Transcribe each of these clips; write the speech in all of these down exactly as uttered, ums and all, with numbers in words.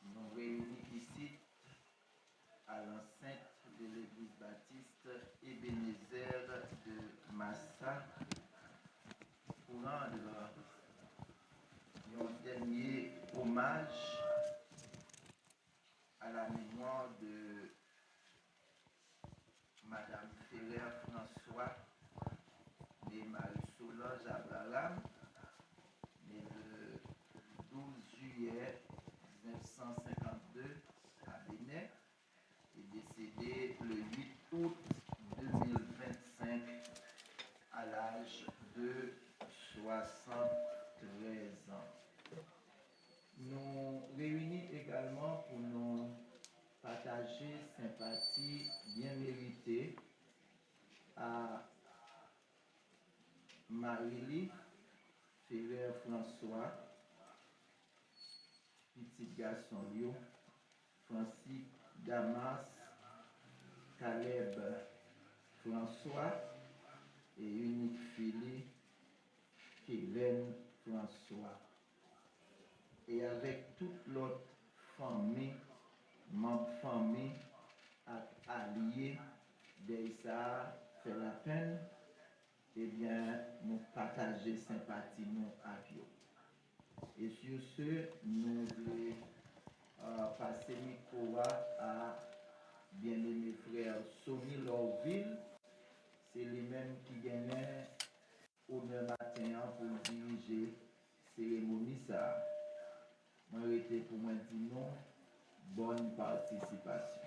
Nou reyini isit a lansent de Legliz Batis Ebenezer de Massa pou rann yon dènye omaj à la mémoire de Madame Ferrer François, née Marie-Solange Abraham, née le douze juillet mille neuf cent cinquante-deux à Bénin et décédée le huit août deux mille vingt-cinq à l'âge de soixante-treize ans. Nou reyini egalman pou nou pataje senpati byen merite a Marily Ferrer François, pitit gason l yo, Francis Damas Caleb François, e inik fi li, Kelen François, e avèk tout lòt fanmi, manm fanmi ak alye dèy sa a fè lapenn, ebyen, nou pataje senpati nou ak yo. E sur ce, nou vle, euh, pase mikwo a a byeneme frè Sony Lorvil. Se li menm ki genyen onè maten an pou l dirije seremoni sa a. Mwen rete pou mwen di nou, Bonne participation.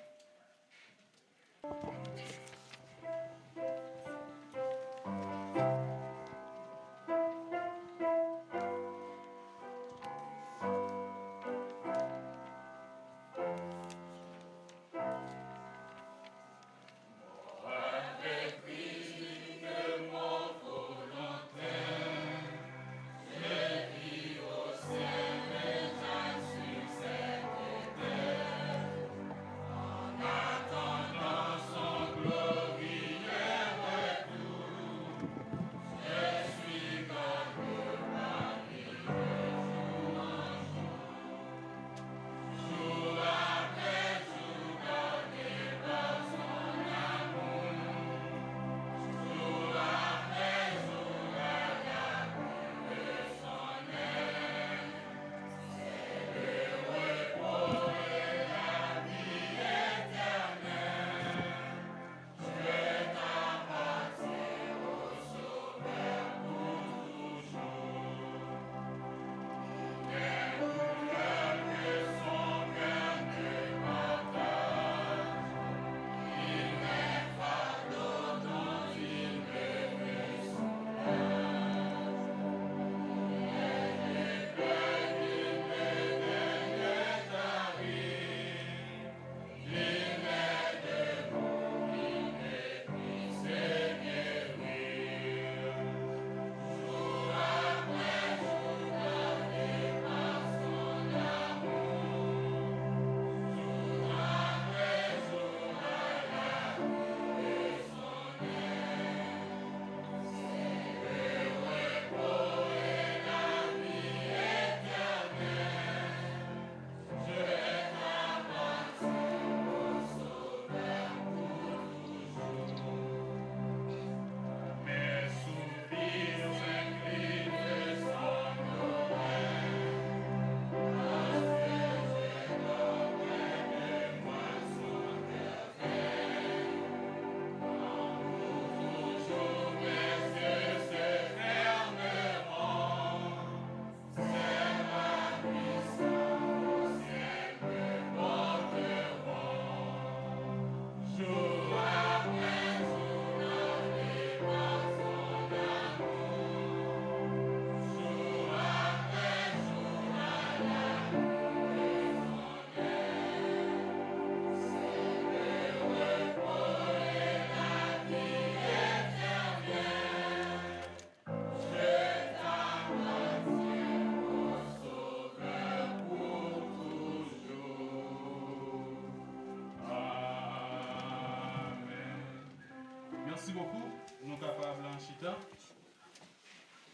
Mèsi bokou. Nou kapab chita.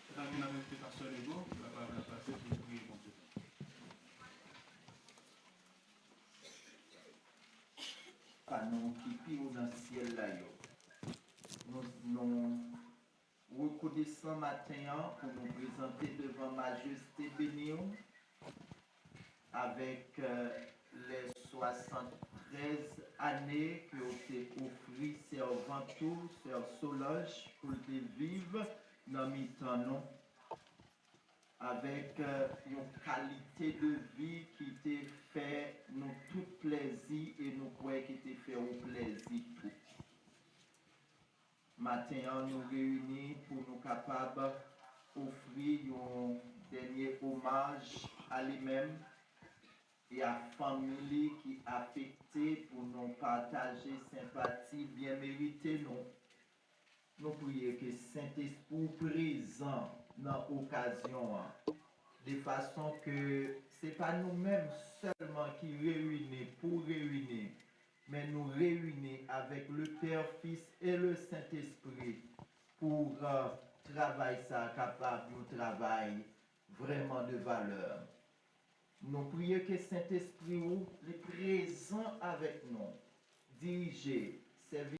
Etan ke n ap envite pastè Lego, kapab pase pou l priye Bondye. Pa nou ki pi wo nan syèl la yo. Nou, nou rekonesan maten an pou nou prezante devan majeste beni w avèk, euh, lè swasanntrèz ane ke w te ofri sèvant ou, sè Solange, pou l te viv nan mitan nou, avèk, euh, yon kalite de vi ki te fè nou tout plèzi e nou kwè ki te fè ou plèzi tou. Maten an, nou reyini pou nou kapab ofri yon dènye omaj a li menm e a fanmi li ki afekte, pou nou pataje senpati byen merite nou. Nou priye ke Sentespri w prezan nan okazyon an, de fason ke se pa nou menm sèlman ki reyini pou reyini, men nou reyini avèk le Père, Fils et le Saint-Esprit pou, euh, travay sa a kapab yon travay vrèman de valè. Nou priye ke Sentespri w, li prezan avèk nou, dirije sèvi